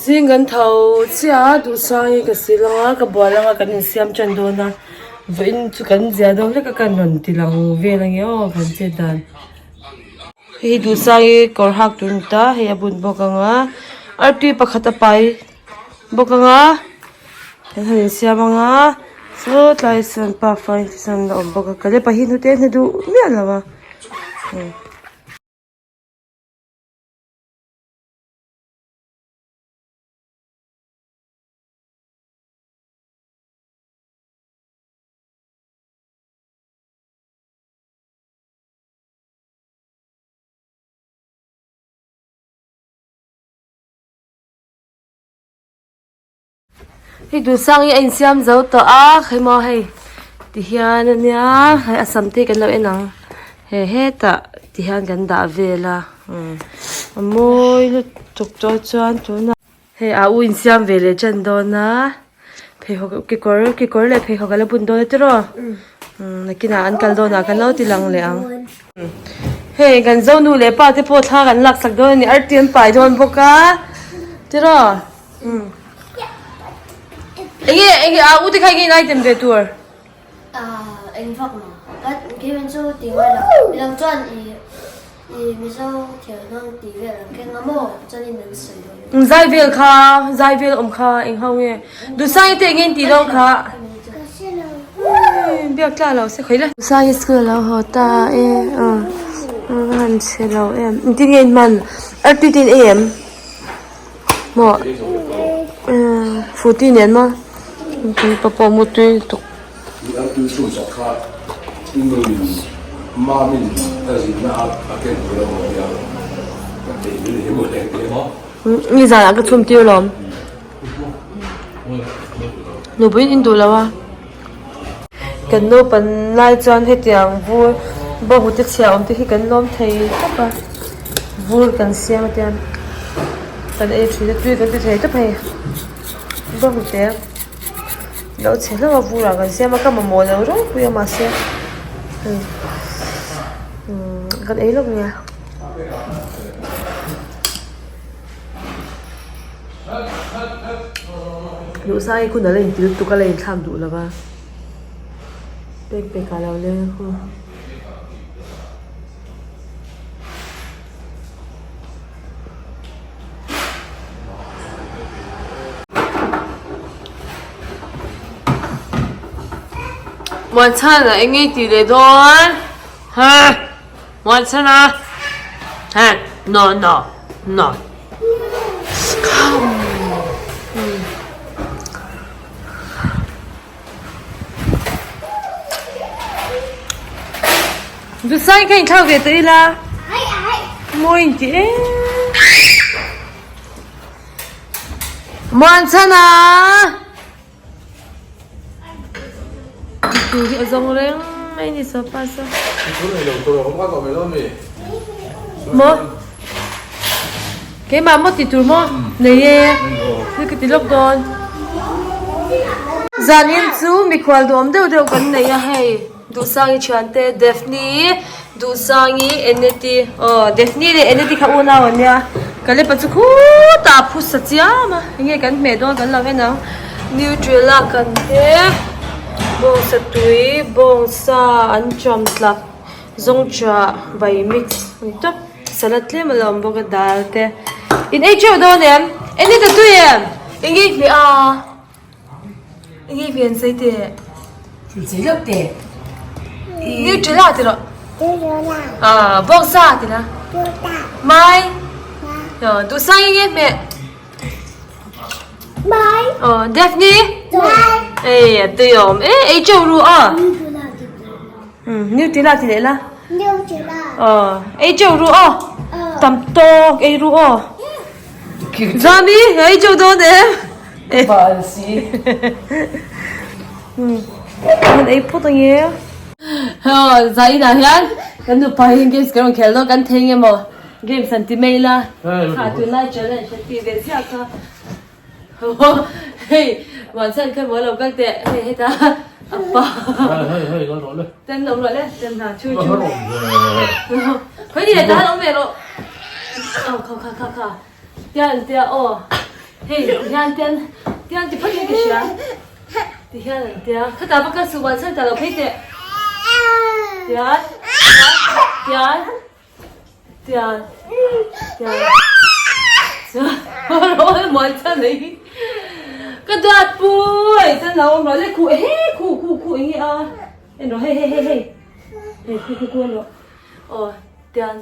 Zing kan tho chiah a duhsang hi ka sil ang a ka bual ang a kan insiam tan dawn a vawiin chu kan zia dawn vek a ka rawn ti lang vel ange aw kan chet dan hei duhsang hi kawr hak tur a ni ta hei a bun bawk ang a artui pakhat a pai bawk ang a kan han insiam ang a saw tlai sawn pafa in sawn a awm bawk a ka lepa hi hnute a hne duh miah lo a. Hei duhsang hi a insiam zo tawh a khaimaw hei tihian ania hei a sam te kan lo en ang he hetah tihian kan dah vel a umm a mawi lutuk tawh chuan tunah hei a u insiam ve leh tan dawn a pheikhawk kekawr kekawr leh pheikhawk a la bun dawn a tiraw umm nakinah an kal dawnah kan lo ti lang leh ang. Hei kan zo nu leh pa te pawh thla kan lak sak dawn a ni arti an pai dawn bawk a tiraw umm enge enge a u te kha enge in item ve tur ah eng vak maw kan keiman chu ti ngai lo midang chuan i i mizo thiamhmang tih vel an keng a maw chuanin an sawi dawn zai vel kha zai vel awm kha eng ho nge Duhsangi te enge in tih dawn kha biak tla lo se khawi la. Duhsangi school a lo haw ta e a va han chhe lo em engtin nge in hman artui te in ei em maw frutty nen maw pa pawh mutui lutuk. Nizanah ka chhum tir lawm. Nupui in duh lo a. Kan naupan lai chuan hetiang vur bawnghnute chhia awm te hi kan lawm thei tawp a. Vur kan siam a tiang kan ei thin a tui kan ti thei tawp hei. Bawnghnute lo chhe hlauh a vur ah kan siam a ka mamawh lo ropui a mahse kan ei lawk nia. Duhsai hi khun a la inti lutuk a la inthlak duh lo va pek pek ah lo leng a khaw. Muanchhana eng nge tih leh dawn ha. Muanchhana ha no no no Duhsai kha inthlak ve tawh ila mawi in ti em Muanchhana Tui hi a zawng reng mai ni sofa saw. Maw? Keimah maw ti tur maw? Nei e. Thil ka ti lawk dawn. Zanin chu mikhual duhawm deuh deuh kan nei a hei. Duhsangi thiante Daphne, Duhsangi, Eneti aw Daphne leh Eneti kha unau an nia Kalepa chu khutah a phusa chiam a enge kan hmeh dawn kan lo en ang Nutella kan he bawngsa tui bawngsa an cham tlak zawngchah bai mix a ni tawp salad tlem a lo awm bawk a dal te in ei teuh dawn em Eneti tui em enge i hmeh a. Enge i hmel sei teh? Thil sei loh teh. Nutella ti rawh. Ah, bawngsa ti la. Mai. Duhsang enge hmeh? Mai. Oh, Daphne? Mai. Ei, a tui awm. E, ei teuh ru a. Nutella ti leh la. Nutella. Oh, ei teuh ru aw. Tam tawk ei ru aw. Zami, ei teuh dawn em? Bal si. Kan ei phawt ange. Zai inah hian kan nupa hian games kan rawn khel dawn kan thei nge maw games an ti mai ila kha tunlai challenge an tih ve ziah kha hei Muanchhan kha maw lo kal teh hei heta a pa ten awm rawh le ten hna chu chu khawi ni leh tahan awm ve rawh aw kha kha kha kha tian tia aw. Hei ti hian tian tian ti phawt in ka hria. Ti hian an tia. Khatah va kal suh Muanchhan ta lo phei teh. Tian tian tian tian chuan Muanchhan ei hi ka duat pui chuan lo awm rawh le khuh he khuh khuh khuh eng nge a en rawh hei hei hei hei hei khuh khuh khuh en rawh aw tian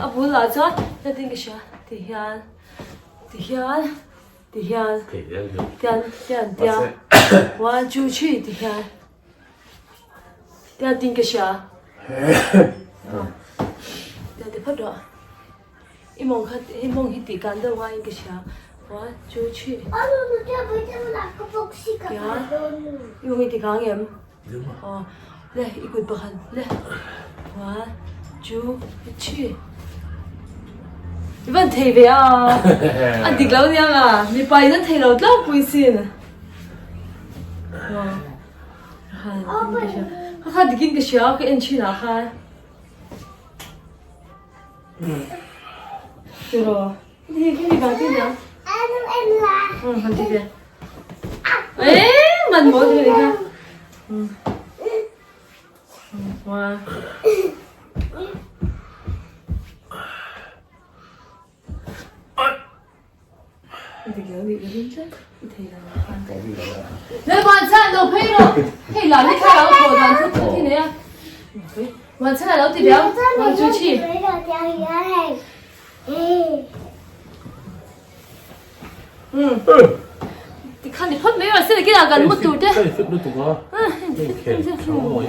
a bul ah chuan hetiang ka hria ti hian ti hian. Ti hian tian tian tia one two three ti hian tian tin ka hria tian ti phawt rawh i mawng kha i mawng hi tih kan deuh ngaiin ka hria one two three tian i mawng hi ti kang em aw le i kut pakhat le one two three i van thei ve a a dik lo nia nga mipa in an thei lo tlangpui sin kha kha dikin ka hria ka en thin ah khan tiraw Ni khi ni ba ti na. Han ti ve. Ê, man mo ti ni kha. Wa. Hei la ni kha lo tho dan thu thu thi nei a. Wan chhan a lo ti viau. Wan chu chi. Ti khan ni phawt mai a sila kila kan mu tur te.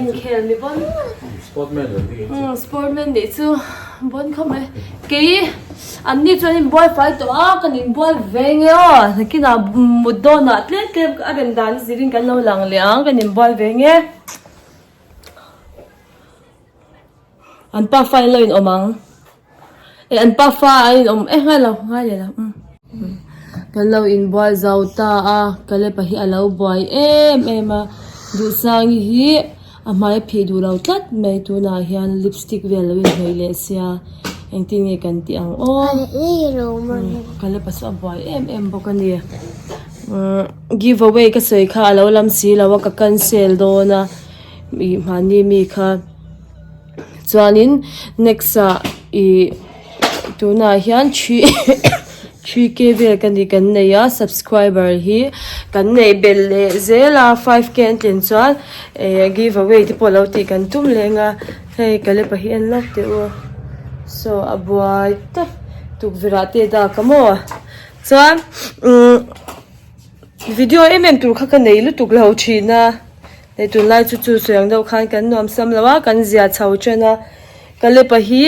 Inkhel ni bon. Sportman nih chu bon khawp mai. Kei an ni chuan in buai fai tawh a kan in buai ve nge aw nakinah mut dawnah tlem tlem a rem dan zirin kan lo lang leh ang kan in buai ve nge. An pa fa in lo in awm ang. E an pa fa a in awm e ngai lo ngai leh lo umm. Kan lo inbual zo ta a Kalepa hi a lo buai em em a Duhsangi hi a hmai a phih duh lo tlat mai tunah hian lipstick vel lo inhnawih leh sia engtin nge kan tih ang aw Kalepa chu a buai em em bawk a ni umm give away ka sawi kha a lo lam si lo a ka cancel dawn a ih mahni mi kha. Chuanin next ah ih tunah hian thi 3k vel ka ni kan nei a subscriber hi kan neih belh leh zel a 5k an tlin chuan eh give away te pawh lo tih kan tum leng a hei kalepa hi en lawk teh u saw a buai tawp tukverh ah te dak a maw chuan umm video em em tur kha ka nei lutuk lo thin a. Hei tunlai chu chu sawi ang deuh khan kan nuam sam lo a kan zia chho chen a Kalepa hi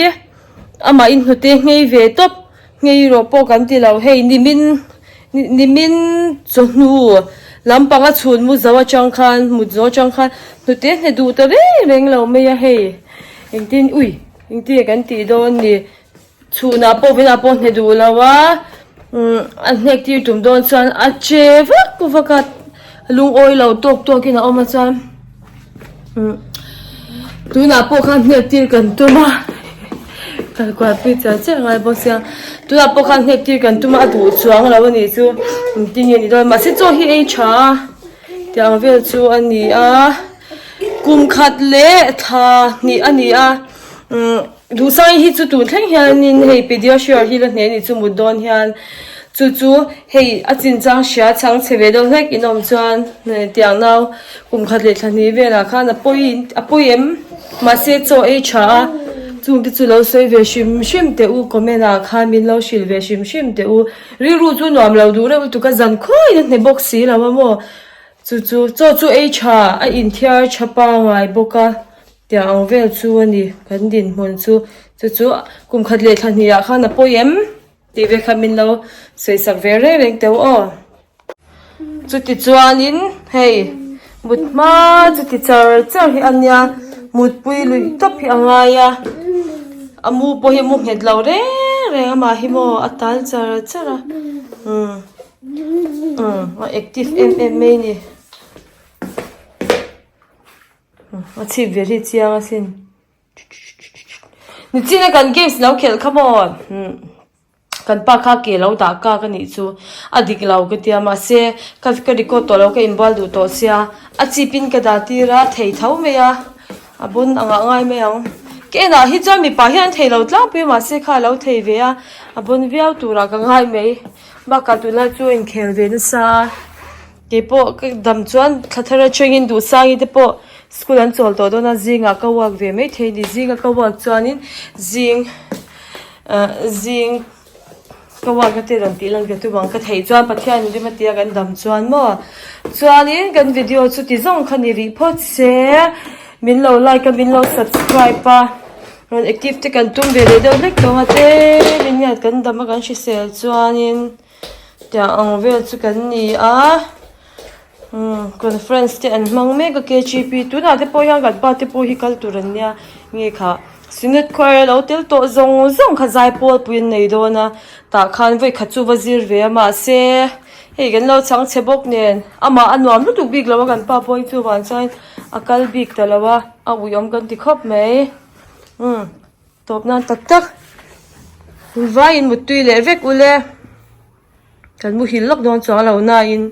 amah in hnute nghei ve tawp nghei rawh pawh kan ti lo hei nimin nimin chawhnu lampang a chhun mu zo atang khan mut zo atang khan hnute hne duh ta reng reng lo mai a hei engtin ui engtin nge kan tih dawn ni. Chhunah pawh vinah pawh hne duh lo a, a hnek tir tum dawn chuan a che vak vak a, lungawi lo tawk tawk in a awm a chuan tunah pawh khan hnek tir kan tum a, kal kual pui chiah chiah ngai bawk sia, tunah pawh khan hnek tir kan tum a, a duh chuang lo a nih chu engtin nge ni dawn mahse chaw hi ei tha a tih ang vel chu a ni a, kum khat leh thla hnih a ni a umm. Duhsai hi chu tun thleng hianin hei pediasure hi la hneh ni chu mut dawn hian chu chu hei a chinchang hria chhang chhe ve deuh hlek in awm chuan tiang nau kum khat leh thla hnih velah khan a pawi a pawi em mahse chaw ei tha a chung te chu lo sawi ve hrim hrim teh u comment ah khan min lo hrilh ve hrim hrim teh u rilru chu nuam lo duh reuh lutuk a zan khawiin a hne bawk si lo a maw chu chu chaw chu ei tha a inthiar tha pangai bawk a. Tiang ang vel chu a ni kan dinhmun chu chu chu kum khat leh thla hnih ah khan a pawi em tih ve kha min lo sawi sak ve reng reng teuh aw. Chuti chuanin hei mut hma chuti char char hi a nia mutpui luih tawp hi a ngai a a mu pawh hi mu nghet lo reng reng a mah hi maw a tal char char a umm umm a active em em mai a ni. A chhip ve hi chiang asin. Nichina kan games lo khelh kha maw? Kan pa kha ke lo dah kak a nih chu a dik lo ka tia mahse ka ka record tawh lo ka inbual duh tawh sia a chip in ka dah tir a thei tho mai a a bun ang ah ngai mai ang ka enah hi chuan mipa hian an thei lo tlangpui a mahse kha a lo thei ve a a bun viau turah ka ngai mai bakah tunlai chu a inkhel ve nasa a. Keipawh ka dam chuan thla thar atangin Duhsangi te pawh school an chawl tawh dawn a, zingah ka work ve mai thei a ni. Zinga ka work chuanin zing ah zing ka work na te rawn tih lan ka tum ang ka theih chuan Pathian in rem a tia kan dam chuan maw. Chuanin kan video chu ti zawng kha ni rih phawt se min lo like a min lo subscribe a rawn active te kan tum ve leh deuh hlek tawh ang a tlem in nge kan dam a kan hrisel chuanin. Tiang ang vel chu kan ni a umm conference te an hmang mek a K G P tunah te pawh hian kan pa te pawh hi kal tur an nia nge kha synod choir lo tel tawh zawng zawng kha zaipawl pui an nei dawn a tah khan vawi khat chu va zir ve a mahse hei kan lo chang chhe bawk nen amah a nuam lutuk bik lo a kan pa pawh hi chuvang chuan a kal bik ta lo a a uiawm kan ti khawp mai umm. Tawp nan tak tak vaiin muttui leh vek ule kan muhil lawk dawn chuang lo nain.